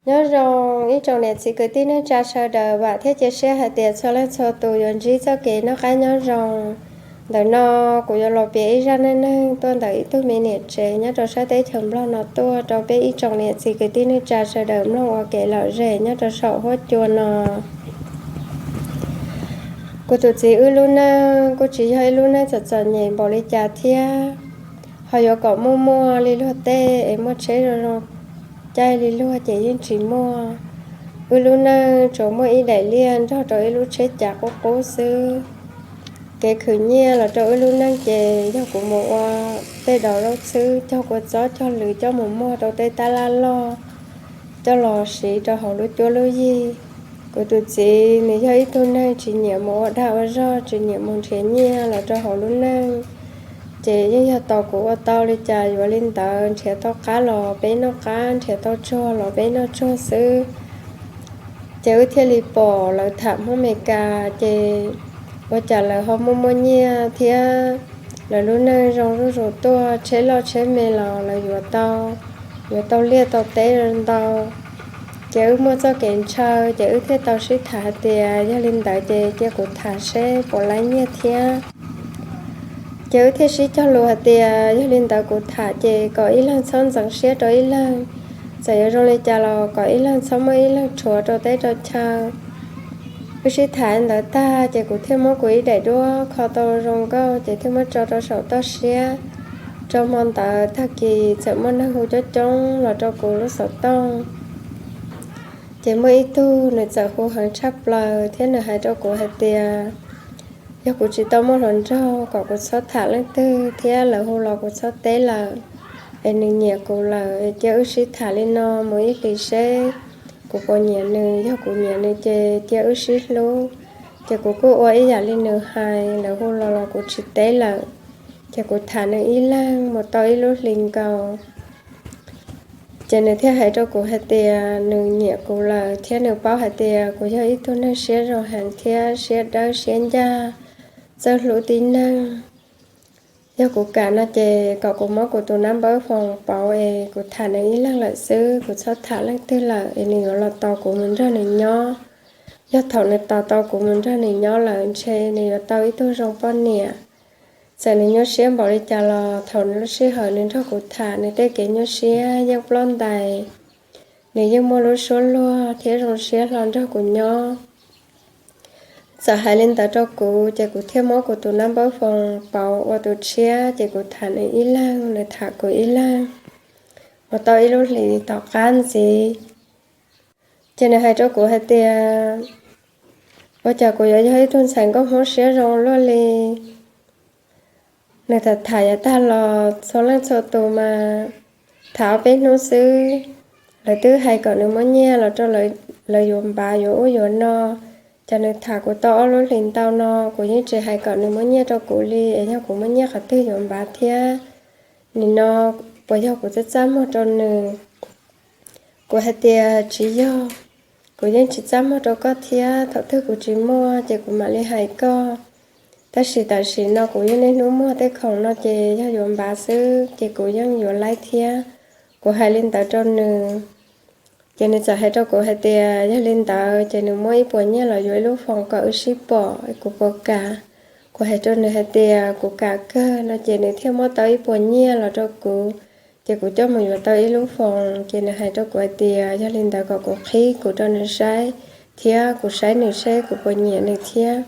Nyob zoo ib tsoom niam txiv kwv tij neej tsa sawv daws, vam thiab cia siab hais tias txhua leej txhua tus yuav ntsib txoj kev noj qab nyob zoo. Ntawm no kuv yuav los piav ib zaj neej neeg tuaj ntawm ib tug me niam tsev nyob rau sab teb chaws Nplog no tuaj rau peb ib tsoom niam txiv kwv tij neej tsa sawv daws mloog ua kev lom zem nyob rau saum huab cua no. Kuv tus txiv wb lub neej kuj tsis yog ib lub neej txom txom nyem npaum li cas thiab, ho yuav kom muaj muaj li luag tej es muaj tsheb zoo zoo caij li luag ces yeej tsis muaj. Wb lub neej tsuas muaj ib daim liaj nrog rau ib lub tsheb cav qub qub xwb. Kev khwv nyiaj los rau wb lub neej ces yog kuv mus ua tej daus zaub txhwb, cog kua txob cog lws coj mus muag rau tej tab laj loj, coj los siv rau hauv lub cuab lub yig. Kuv tus txiv nws yog ib tug neeg tsis nyiam mus ua dag ua zog, tsis nyiam mus nrhiav nyiaj los rau hauv lub neej, ces yeej yog tos kuv ua tau li cas yuav li ntawd, nrhiav tau qab los peb noj qab, nrhiav tau tsuag los peb noj tsuag xwb. Ces wb thiaj li pom lawv tham Hmoob Amelikas, ces ua cas lawv ho muaj muaj nyiaj thiab lawv lub neej zoo zuj zus tuaj, tsheb loj tsheb me los lawv yuav tau, yuav tau liaj tau teb ntau. Ces wb muaj txoj kev ntshaw, ces wb thiaj tau sib tham hais tias yog li ntawd ces cia kuv tham seb puas laib nyiaj thiab. Ces wb thiaj sib cog lus hais tias yog li ntawd kuv tham ces kom ib leeg txhob ntxeev siab rau ib leeg, txawm yuav zoo li cas los kom ib leeg txhob muab ib leeg rhuav rau teb rau chaw. Wb sib tham ntawd tag ces kuv thiaj muab kuv ib daim duab kho tau zoo nkauj ces thiaj muab tso rau saum toj siab, rau hmo ntawd tag kis txawm muaj neeg hu coob coob los rau kuv lub xov tooj. Ces muaj ib tug nws txawm hu heev tshaj plaws thiab nws hais rau kuv hais tias yog kuv tsis tau muaj hluas nraug kom kuv txhob tham leej twg thiab lawv hu los kuv txhob teb lawm, es nws nyiam kuv lawm es cia wb sib tham li no mus ib hlis seb kuv puas nyiam nws, yog kuv nyiam nws ces cia wb sib hlub. Ces kuv kuj ua ib yam li nws hais, lawv hu los los kuv tsis teb lawm, ces kuv tham nws ib leeg mus tau ib lub hlis nkaus. Ces nws thiaj hais rau kuv hais tias nws nyiam kuv lawm thiab nws paub hais tias kuv yog ib tug neeg siab zoo heev thiab siab dawb siab ncaj, txawj hlub tib neeg. Yog kuv kam no ces kom kuv muab kuv tus nab npawb foos pauv es kuv tham nws ib leeg lawm xwb, kuv txhob tham leej twg lawm es nws yuav los tos kuv mus nrog nws nyob. Yog thaum nws tos tau kuv mus nrog nws nyob lawm ntshe nws yuav tau ib tug zoo poj niam. Txawm nws nyuaj siab npaum li cas los thaum nws lub sij hawm nws nrog kuv tham nws tej kev nyuaj siab yeej ploj ntais, nws yeej muaj lub suab luag thiab zoo siab hlo nrog kuv nyob. Txawm hais li ntawd rau kuv ces kuv thiaj muab kuv tus nab npawb foos pauv ua tus tshiab ces kuv tham nws ib leeg, nws tham kuv ib leeg. Mus tau ib lub hlis tom qab ntxiv, ces nws hais rau kuv hais tias ua cas kuv yuav yog ib tug ntxhais nkauj Hmoob siab zoo luaj li. Nws tham tham yav tag los txhua leej txhua tus mas tham ob peb hnub xwb, lawv twb hais kom nws muab nyiaj los rau lawv yuav npav yuav ub yuav no. Ces nws tham kuv tau ob lub hlis ntau no kuv yeej tsis hais kom nws muab nyiaj rau kuv li, es yog kuv muab nyiaj qhov twg yuav npav thiab? Nim no puas yog kuv txaj txaj muag rau nws? Kuv hais tias tsis yog, kuv yeej tsis txaj muag rau koj thiab, thaum twg kuv tsis muaj ces kuv mam li hais koj. Tab sis tam sim no kuv yeej niaj hnub muag tej khoom no ces yog yuav npav xwb ces kuv yeej yuav laib thiab. Kuv hais li ntawd rau nws, ces nws txawm hais rau kuv hais tias yog li ntawd ces nws muab ib puas nyiaj los yuav ib lub foos kom wb sib pom, kuv puas kam? Kuv hais rau nws hais tias kuv kam kawg no ces nws thiaj muab tau ib puas nyiaj los rau kuv, ces kuv coj mus yuav tau ib lub foos. Ces nws hais rau kuv hais tias yog li ntawd kom kuv qhib kuv rau nws saib, thiab kuv saib nws seb kuv puas nyiam nws thiab.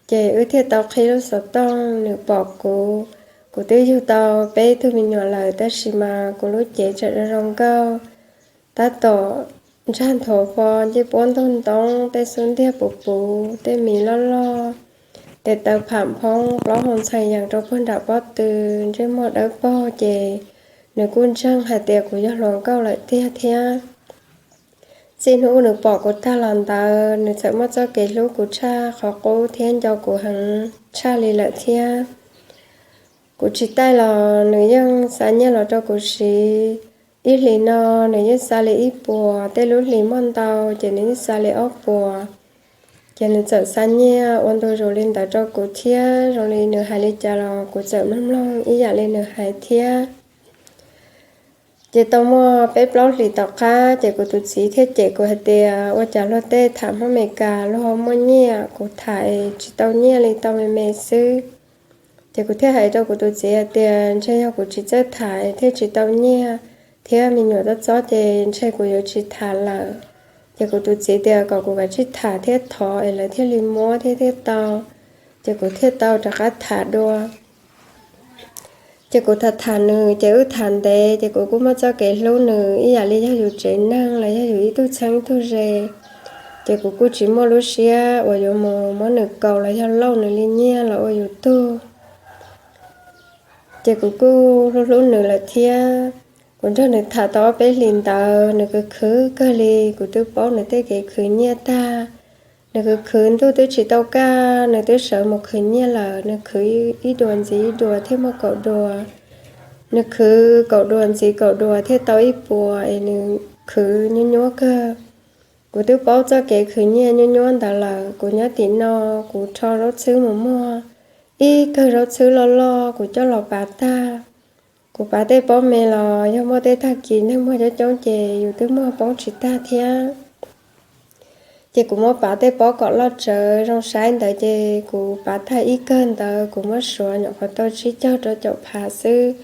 Ces wb thiaj tau qhib lub xov tooj, nws pom kuv. Kuv twb yug tau peb tug me nyuam lawm tab sis mas kuv lub cev tseem zoo zoo nkauj, tab tom ntsag nthuav fo, ncej puab ntug ntoo, tej xub ntiag puv puv, tej mis loj loj, tes taw pham phoob, plaub hau ntxhee yees rau puag nram pob tw, ntsej muag dawb paug. Ces nws kuj ntseeg hais tias kuv yog hluas nkauj lawm tiag thiab. Txij hnub nws pom kuv tag los ntawd nws txawm muaj txoj kev hlub kuv tshaj qhov qub thiab nco kuv heev tshaj li lawm thiab. Kuv tsis taij los nws yeej xa nyiaj los rau kuv siv. Ib hlis no nws yeej xa li ib puas, tej lub hlis muaj ntau ces nws yeej xa li ob puas. Ces nws txawm xa nyiaj ua ntu zus li ntawd rau kuv thiab, zoo li nws hais li cas los kuv txawm mloog mloog ib yam li nws hais thiab. Ces tau muaj peb plaub hlis tom qab ces kuv tus txiv thiaj cem kuv hais tias ua cas luag tej tham Hmoob Amelikas luag ho muaj nyiaj, kuv tham tsis tau nyiaj li, tau me me xwb. Ces kuv thiaj hais rau kuv tus txiv hais tias ntshe yog kuv tsis txawj tham thiaj tsis tau nyiaj, thiab me nyuam txob txob ces ntshe kuv yuav tsis tham lawm. Ces kuv tus txiv tias kom kuv kav tsij tham thiab thov es lawv thiaj li muab thiab thiaj tau. Ces kuv thiaj tau rov qab tham dua. Ces kuv tham tham nws ces wb tham ntev ces kuv kuj muaj txoj kev hlub nws ib yam li yog yus tsev neeg los yog yus ib tug txheeb ib tug ze. Ces kuv kuj tsis muaj lub siab uas yuav mus muab nws kaus los yog lauj nws li nyiaj los ua yus tug. Ces kuv kuj hlub hlub nws lawm thiab. Kuv nrog nws tham tau ob peb hlis ntawd nws khwv khwv kawg li, kuv twb paub nws tej kev khwv nyiaj tag. Nws khwv khwv ntuj twb tsis tau kaj nws twb sawv mus khwv nyiaj lawm, nws khwv ib dua ntxiv ib dua thiaj muaj kaum dua. Nws khwv kaum dua ntxiv kaum dua thiaj tau ib puas es nws khwv nyuab nyuab kawg. Kuv twb paub txoj kev khwv nyiaj nyuab nyuab ntawd lawm, kuv nyob tim no, kuv rho zaub txhwb mus muag ib kawg zaub txhwb loj loj kuv coj los pav tag. Kuv pav tej pob me los yog muaj tej tag kis neeg muag coob coob ces yus twb muag poob tsis tag thiab. Ces kuv muab pav tej pob kom loj tsawv zoo saib ntawd ces kuv pav tag ib kawg ntawd kuv muab suav nyuam qhuav tau tsib caug rau caum phav xwb.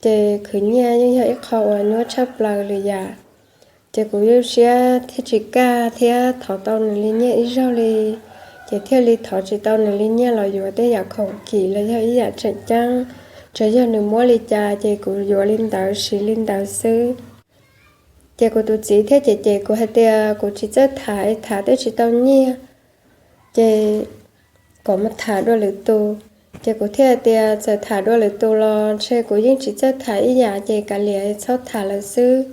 Ces khwv nyiaj yeej yog ib qho uas nyuab tshaj plaws lwm yam. Ces kuv lub siab thiaj tsis kaj thiab thov tau nws li nyiaj ib zaug li. Ces thiaj li thov tsis tau nws li nyiaj los yuav tej yam khoom kim los yog ib yam tseem ceeb, tsuas yog nws muab li cas ces kuv yuav li ntawd siv li ntawd xwb. Ces kuv tus txiv thiaj cem cem kuv hais tias kuv tsis txawj tham, tham twb tsis tau nyiaj, ces kom mus tham dua lwm tus. Ces kuv thiaj tias txawm tham dua lwm tus los ntshe kuv yeej tsis txawj tham ib yam, ces kav liam txhob tham lawm xwb,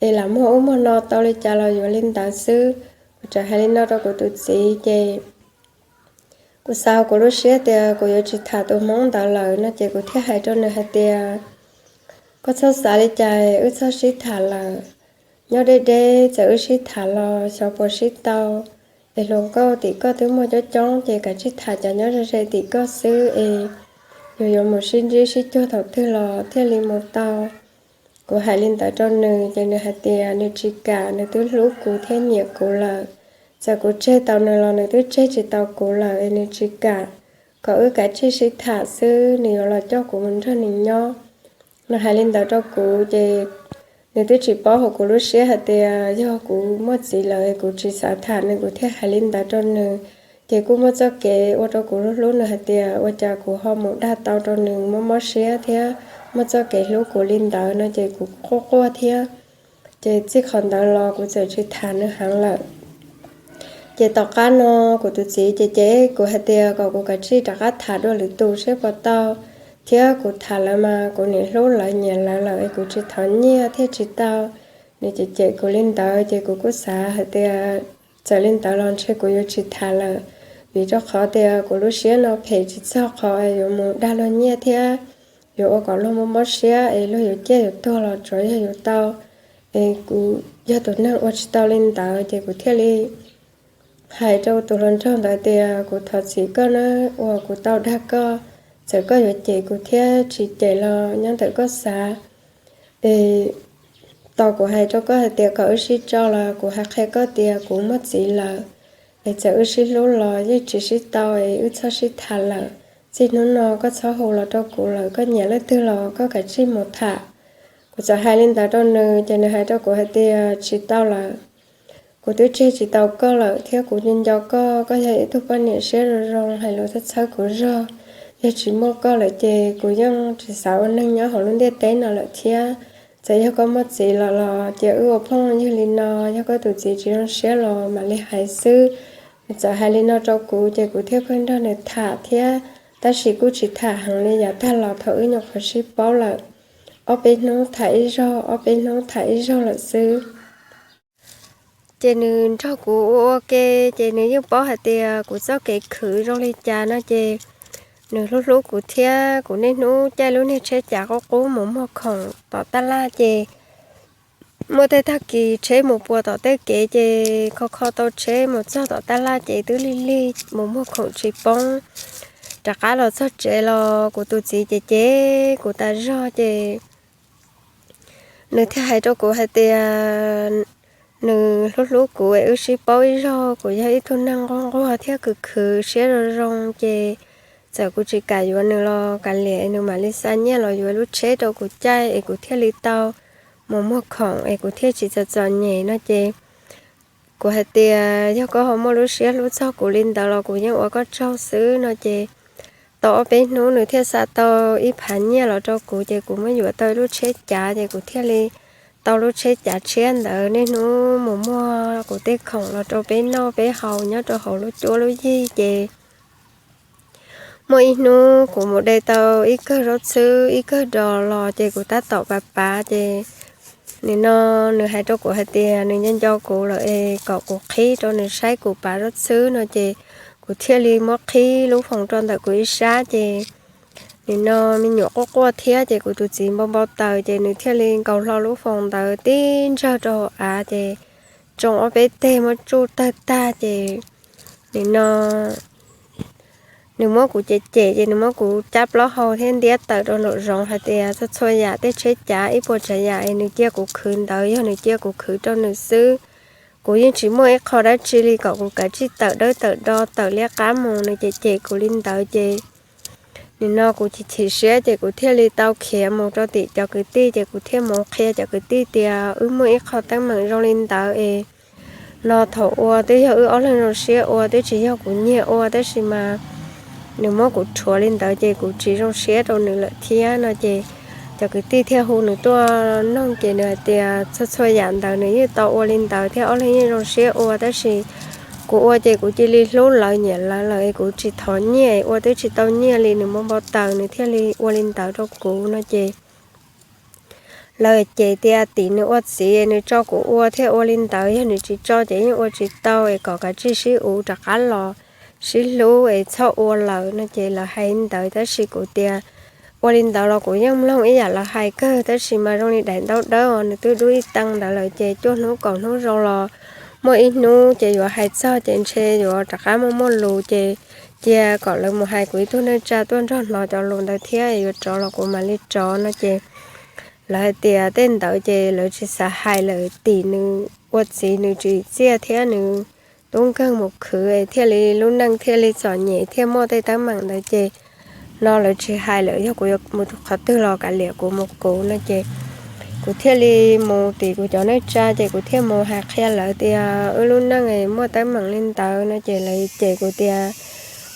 es lam muag ub muag no tau li cas los yuav li ntawd xwb. Kuv txawm hais li no rau kuv tus txiv ces kuv xav hauv kuv lub siab tias kuv yuav tsis tham tus Hmoob ntawd lawm no ces kuv thiaj hais rau nws hais tias koj txhob xav li cas, wb txhob sib tham lawm. Nyob deb deb txawm wb sib tham los xyov puas sib tau. Es hluas nkauj tim koj twb muaj coob coob ces kav tsij tham cov nyob ze ze tim koj xwb es yus yuav mus sib ntsib sib cuag thaum twg los thiaj li mus tau. Kuv hais li ntawd rau nws ces nws hais tias nws tsis kam, nws twb hlub kuv thiab nyiam kuv lawm. Txawm kuv tseg tau nws los nws twb tseg tsis tau kuv lawm es nws tsis kam, kom wb kav tsij sib tham xwb, nws yuav los coj kuv mus nrog nws nyob. Nws hais li ntawd rau kuv ces nws twb tsis paub hauv kuv lub siab hais tias yog kuv muaj txiv lawm es kuv tsis xav tham nws, kuv thiaj hais li ntawd rau nws. Ces kuj muaj txoj kev ua rau kuv hlub hlub nws hais tias ua cas kuv ho mus dag tau rau nws mob mob siab thiab muaj txoj kev hlub kuv li ntawd no ces kuv quaj quaj thiab. Ces txij qhov ntawd los kuv txawm tsis tham nws heev lawm. Ces tom qab no kuv tus txiv ces cem kuv hais tias kom kuv kav tsij rov qab tham dua lwm tus seb puas tau, thiab kuv tham lawv mas kuv niam hlub lawv nyiam lawv lawm es kuv tsis thov nyiaj thiaj tsis tau. Nws cem cem kuv li ntawd ces kuv kuj xav hais tias txawm li ntawd los ntshe kuv yuav tsis tham lawm, vim rau qhov tias kuv lub siab no phem tsis txog qhov yuav mus dag luag nyiaj thiab yuav ua kom luag mob mob siab es luag yuav ciaj yuav tuag los tsuav yog yuav tau. Es kuv yog tus neeg ua tsis tau li ntawd ces kuv thiaj li hais rau tus hluas nraug ntawd tias kuv thov txim koj na, uas kuv tau dag koj. Txawm koj yuav cem kuv thiab tsis cem los nyob ntawm koj xav. Es tau kuv hais rau koj hais tias kom wb sib tso los kuv hais qhia koj tias kuv muaj txiv lawm. Es txawm wb sib hlub los yeej tsis sib tau es wb txhob sib tham lawm. Txij hnub no koj txhob hu los rau kuv lawm, koj nyiam leej twg los koj kav tsij mus tham. Kuv txawm hais li ntawd rau nws ces nws hais rau kuv hais tias tsis tau lawm. Kuv twb tseg tsis tau koj lawm thiab kuv nco nco koj, koj yog ib tug poj niam siab zoo zoo hais lus txhawb txhawb kuv zog. Yog tsis muaj koj lawm ces kuv yeej tsis xav ua neeg nyob hauv lub ntiaj teb no lawm thiab. Txawm yog koj muaj txiv lawm los cia wb ua phooj ywg li no, yog koj tus txiv tsis zoo siab los mam li hais xwb. Nws txawm hais li no rau kuv ces kuv thiaj pheej nrog nws tham thiab, tab sis kuj tsis tham heev li yav tag los thaum wb nyuam qhuav sib paub lawm. Ob peb hnub tham ib zaug, ob peb hnub tham ib zaug lawm xwb. Ces nws nrog kuv ua ua ke, ces nws yeej paub hais tias kuv txoj kev khwv zoo li cas no ces nws hlub hlub kuv thiab. Kuv niaj hnub caij lub niag tsheb cav qub qub mus muag khoom tom tab laj ces muaj tej tag kis tsheb mus puas tom tej kev ces kho kho tau tsheb mus txog tom tab laj ces twb lig lig mus muag khoom tsis poob. Rov qab los txog tsev los kuv tus txiv ces cem kuv tas zog ces nws thiaj hais rau kuv hais tias nws hlub hlub kuv es wb sib paub ib zaug, kuv yog ib tug neeg nquag nquag thiab khwv khwv siab zoo zoo ces txawm kuv tsis kam yuav nws los kav liam es nws mam li xa nyiaj los yuav lub tsheb rau kuv caij es kuv thiaj li tau mus muag khoom es kuv thiaj tsis txom txom nyem no ces kuv hais tias yog koj ho muaj lub siab hlub txog kuv li ntawd los kuv yeej ua koj tsaug xwb no ces tau ob peb hnub nws thiaj xa tau ib phav nyiaj los rau kuv ces kuv muab yuav tau ib lub tsheb cav ces kuv thiaj li tau lub tsheb cav tshiab ntawd niaj hnub mus muag kuv tej khoom los rau peb noj peb haus nyob rau hauv lub cuab lub yig ces muaj ib hnub kuv mus de tau ib kawg zaub txhwb ib kawg dos los ces kuv tab tom pav pav ces nim no nws hais rau kuv hais tias nws nco nco kuv lawm es kom kuv qhib rau nws saib kuv pav zaub txhwb no ces kuv thiaj li muab qhib lub foos rau ntawm kuv ib sab ces nim no me nyuam quaj quaj thiab ces kuv tus txiv npau npau taws ces nws thiaj li nkaus hlo lub foos ntawd tib ntsawg rau hauv av ces tsoo ob peb teg muab tsuj tawg tag ces nim no nws muab kuv cem cem ces nws muab kuv cab plaub hau thiab ntiab tawm rau nraum zoov hais tias txhua txhua yam tej tsheb cav ib puas tsav yam es nws cia kuv khwv ntawd yog nws cia kuv khwv rau nws xwb. Kuv yeej tsis muaj ib qho dab tsi li kom kuv kav tsij tawm dawb tawm do tawm liab qab mus, nws cem cem kuv li ntawd ces nim no kuv chim chim siab ces kuv thiaj li tau khiav mus rau tim cov kwv tij ces kuv thiaj mus qhia cov kwv tij tias wb muaj ib qho teeb meem zoo li ntawd es no thaum ua twb yog wb ob leeg zoo siab ua twb tsis yog kuv nyiag ua tab sis mas nws muab kuv rhuav li ntawd ces kuv tsis zoo siab rau nws lawm thiab no ces cov kwv tij thiaj hu nws tuaj noog ces nws hais tias txhua txhua yam ntawd nws yeej tau ua li ntawd thiab ob leeg yeej zoo siab ua tab sis kuv ua ces kuv cia li hlub lawv nyiam lawv lawm es kuv tsis thov nyiaj es ua twb tsis tau nyiaj li, nws muab npau taws nws thiaj li ua li ntawd rau kuv no ces lawv cem tias tim nws ua txiv nws tso kuv ua thiaj ua li ntawd, yog nws tsis tso ces yeej ua tsis tau es kom kav tsij sib uv rov qab los sib hlub es txhob ua lawm no ces lawv hais ntawd tab sis kuv tias ua li ntawd los kuv yeej mloog ib yam lawv hais kawg tab sis mas zoo li daim ntaub dawb os nws twb dub ib tee ntawd lawm ces cuaj hnub kaum hnub zoo los muaj ib hnub ces yuav hais txog ces ntshe yuav rov qab muaj muaj lus ces cia kom lawv mus hais kuv ib tug neej tsa tuaj nrog hnov cov lus ntawd thiab yuav rov los kuv mam li rov no ces lawv hais tias tej ntawd ces lawv tsis xav hais lawm, tim nws ua txiv nws tsis txiaj thiab nws tub nkeeg mus khwv thiaj li lub neej thiaj li txom nyem thiaj muaj tej teeb meem ntawd ces no lawv tsis hais lawm, yog kuv yuav mus qhov twg los kav liam kuv mus kuv no ces kuv thiaj li mus tim kuv cov neej tsa ces kuv thiaj mus hais qhia lawv tias wb lub neej muaj teeb meem li ntawd no ces lawv cem kuv tias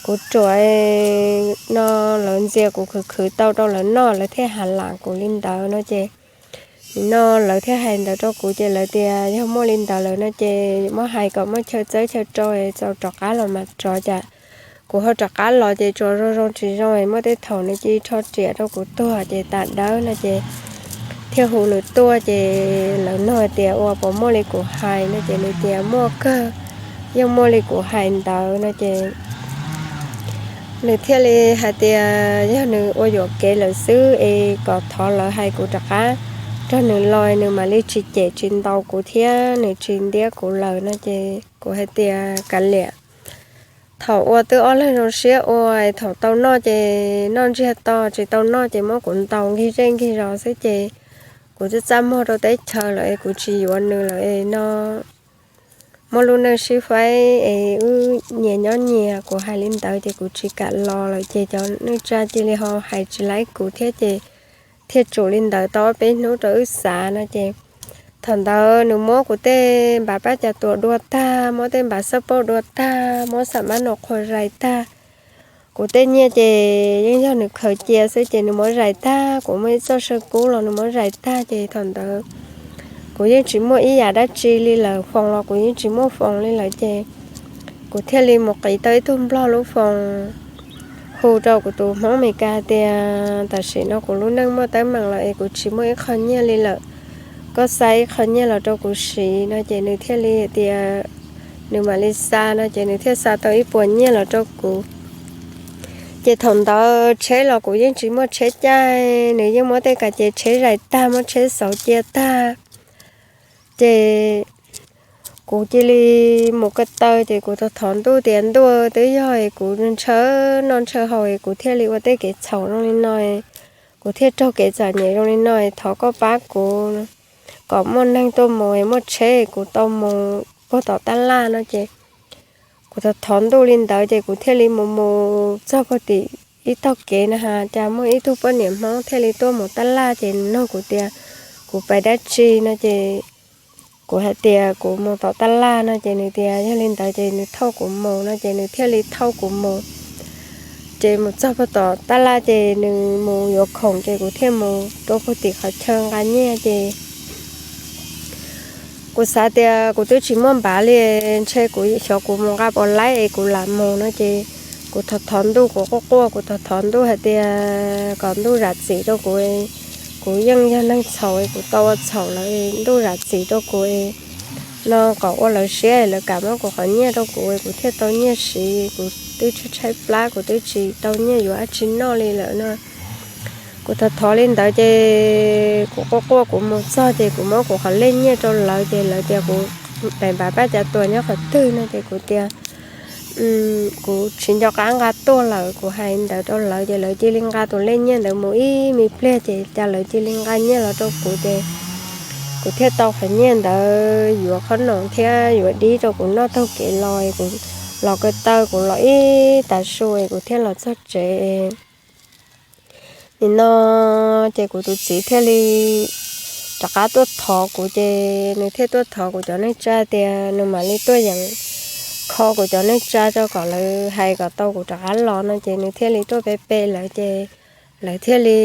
kuv ruam no, lawv ntxias kuv khwv khwv tau rau lawv noj lawv thiaj has lam kuv li ntawd no ces nim no lawv thiaj hais ntawd rau kuv ces lawv tias yog muaj li ntawd lawm no ces muab hais kom muaj chaw txawb chaw rau es txaus rov qab los mas rov, cas kuv ho rov qab los ces tsuas zoo zoo tsis zoo es muaj tej thaum nws cia li rho riam rau kuv tuag ces tas dawb no ces thiaj hu nws tuaj ces lawv nug tias ua puas muaj li kuv hais no ces nws tias muaj kawg, yeej muaj li kuv hais ntawd no ces nws thiaj li hais tias yog nws ua yuam kev lawm xwb es kom thov lawv hais kuv rov qab nrog nws los nws mam li tsis cem tsis ntaus kuv thiab nws tsis ntiab kuv lawm no ces kuv hais tias kav liam, thaum ua twb ob leeg zoo siab ua, thaum tau noj ces noj ntsiag to, tsis tau noj ces muab kuv ntaus nkig zej nkig zos xwb ces kuv twb txaj muag rau teb chaws lawm es kuv tsis yuav nws lawm es no muab lub neej sib faib es wb nyias nyob nyias. Kuv hais li ntawd ces kuv tsis kam los lawm ces cov neej tsa cia li ho hais tsis laib kuv thiab ces thiaj tsum li ntawd tau ob peb hnub rau wb xav no ces thaum ntawd nws muab kuv tej npav pab cas tuam dua tag, muab tej npav xab paub dua tag, muab xam mab nus qhua zais tag. Kuv tej nyiaj ces yeej yog nws khaws cia xwb ces nws muab zais tag, kuv muaj ib txoj saw kub los nws muab zais tag ces thaum ntawd kuv yeej tsis muaj ib yam dab tsi li lawm, foos los kuv yeej tsis muaj foos li lawm ces kuv thiaj li mus qiv tau ib tug nplog lub foos hu rau kuv tus Hmoob Amelikas tias tam sim no kuv lub neej muaj teeb meem lawm es kuv tsis muaj ib qho nyiaj li lawm, koj xa ib qho nyiaj los rau kuv siv no ces nws thiaj li tias nws mam li xa no ces nws thiaj xa tau ib puas nyiaj los rau kuv. Ces thaum ntawd tsheb los kuv yeej tsis muaj tsheb caij, nws yeej muab tej kas ces tsheb zais tag, muab tsheb xauv cia tag. Ces kuv cia li mus ko taw ces kuv thov ntuj tias ntuj, twb yog kuv ntshaw noj ntshaw haus es kuv thiaj li ua tej kev txhaum zoo li no, kuv thiaj raug kev txom nyem zoo li no, thov koj pab kuv. kom muaj neeg tuaj mus, muaj tsheb kuv tau mus puag tom tab laj no ces kuv thov thov ntuj li ntawd ces kuv thiaj li mus mus txog puag tim ib tog kev na has cas muaj ib tug poj niam Hmoob thiaj li tuaj mus tab laj ces nws nug kuv tias kuv pais dab tsi no ces kuv hais tias kuv mus tom tab laj no ces nws tias yog li ntawd ces nws thauj kuv mus no ces nws thiaj li thauj kuv mus. Ces mus txog puag tom tab laj ces nws mus yuav khoom ces kuv thiaj mus rau puag tim qhov chaw nqa nyiaj ces kuv xav tias kuv twb tsis muaj npav li, ntshe kuv xyov kuv mus nqa puas laib es kuv lam mus no ces kuv thov thov ntuj, kuv quaj quaj, kuv thov thov ntuj hais tias kom ntuj zam txim rau kuv, kuv yeej yog neeg txhaum, kuv tau ua txhaum lawm, ntuj zam txim rau kuv no kom ua lawv siab lawv kam muab kuv qhov nyiaj rau kuv, kuv thiaj tau nyiaj siv, kuv twb tshaib tshaib plab, kuv twb tsis tau nyiaj yuav dab tsi noj li lawm no. Kuv thov thov li ntawd ces kuv quaj quaj kuv mus txog ces kuv muab kuv qhov lej nyiaj rau lawv ces lawv tias kuv pem npav paj cav tuam nyob qhov twg no ces kuv tias kuv tsis nco qab nqa tuaj lawm, kuv hais ntawd rau lawv ces lawv cia li nqa tus lej nyiaj ntawd mus ib me pliag ces cas lawv cia li nqa nyiaj los rau kuv ces kuv thiaj tau qhov nyiaj ntawd yuav qhob noom thiab yuav dib rau kuv noj taug kev los, kuv los ko taw kuv los ib tag su kuv thiaj los txog tsev. Nim no ces kuv tus txiv thiaj li rov qab tuaj thov kuv ces nws thiaj tuaj thov kuv cov neej tsa tias nws mam li tuaj yeem kho kuv cov neej tsa rau kom lawv hais kom tau kuv rov qab los no ces nws thiaj li tuaj pe pe lawv ces lawv thiaj li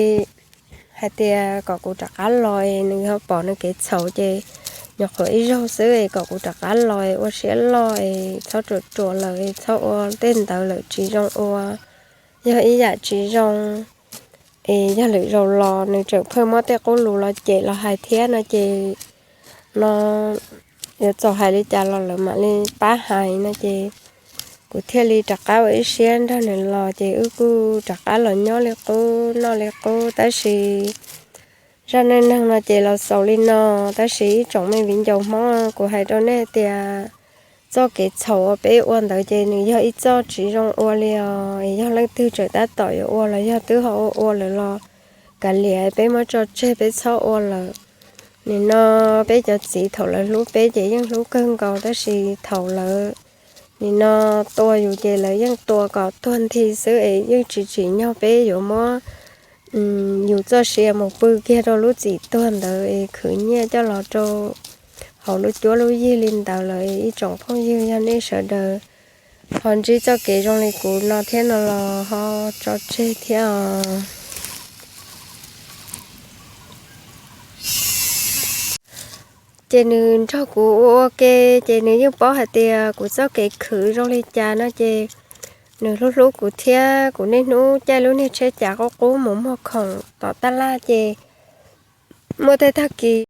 hais tias kom kuv rov qab los es nws ho pom nws kev txhaum ces nyuam qhuav ib zaug xwb es kom kuv rov qab los es ua siab loj es txhob ruam ruam lawm es txhob ua tej ntawd lawm tsis zoo ua, yog ib yam tsis zoo es yog lwm zaus los nws tseem pheej muab tej qub lus los cem los hais thiab no ces no yuav txaus hais li cas los lawv mam li pab hais no ces kuv thiaj li rov qab ua ib siab nrog nws los ces wb kuj rov qab los nyob li qub noj li qub tab sis zaj neej neeg no ces los xaus li no. Tab sis ib tsoom me viv ncaus Hmoob, kuv hais rau nej tias txoj kev txhaum uas peb ua ntawd ces nws yog ib txoj tsis zoo ua li os. Es yog leej twg tseem tab tom yuav ua los yog twb ho ua ua lawm los kav liam, peb muab tso tseg peb txhob ua lawm. Nim no peb cov txiv thaum lawv hlub peb ces yeej hlub kawg nkaus tab sis thaum lawv nim no tua yus ces lawv yeej tua kom tuag nthi xwb es yeej tsis tsim nyog peb yuav muab yus txoj sia mus pw kiag rau lub txim tuag ntawd es khwv nyiaj coj los rau hauv lub cuab lub yig li ntawd lawm. Ib tsoom phooj ywg, yog nej sawv daws ho ntsib txoj kev zoo li kuv no thiab no los ho tso tseg thiab os. Ces nws nrog kuv ua ua ke ces nws yeej paub hais tias kuv txoj kev khwv zoo li cas no ces nws hlub hlub kuv thiab. Kuv niaj hnub caij lub niag tsheb cav qub qub mus muag khoom tom tab laj ces muaj tej tag kis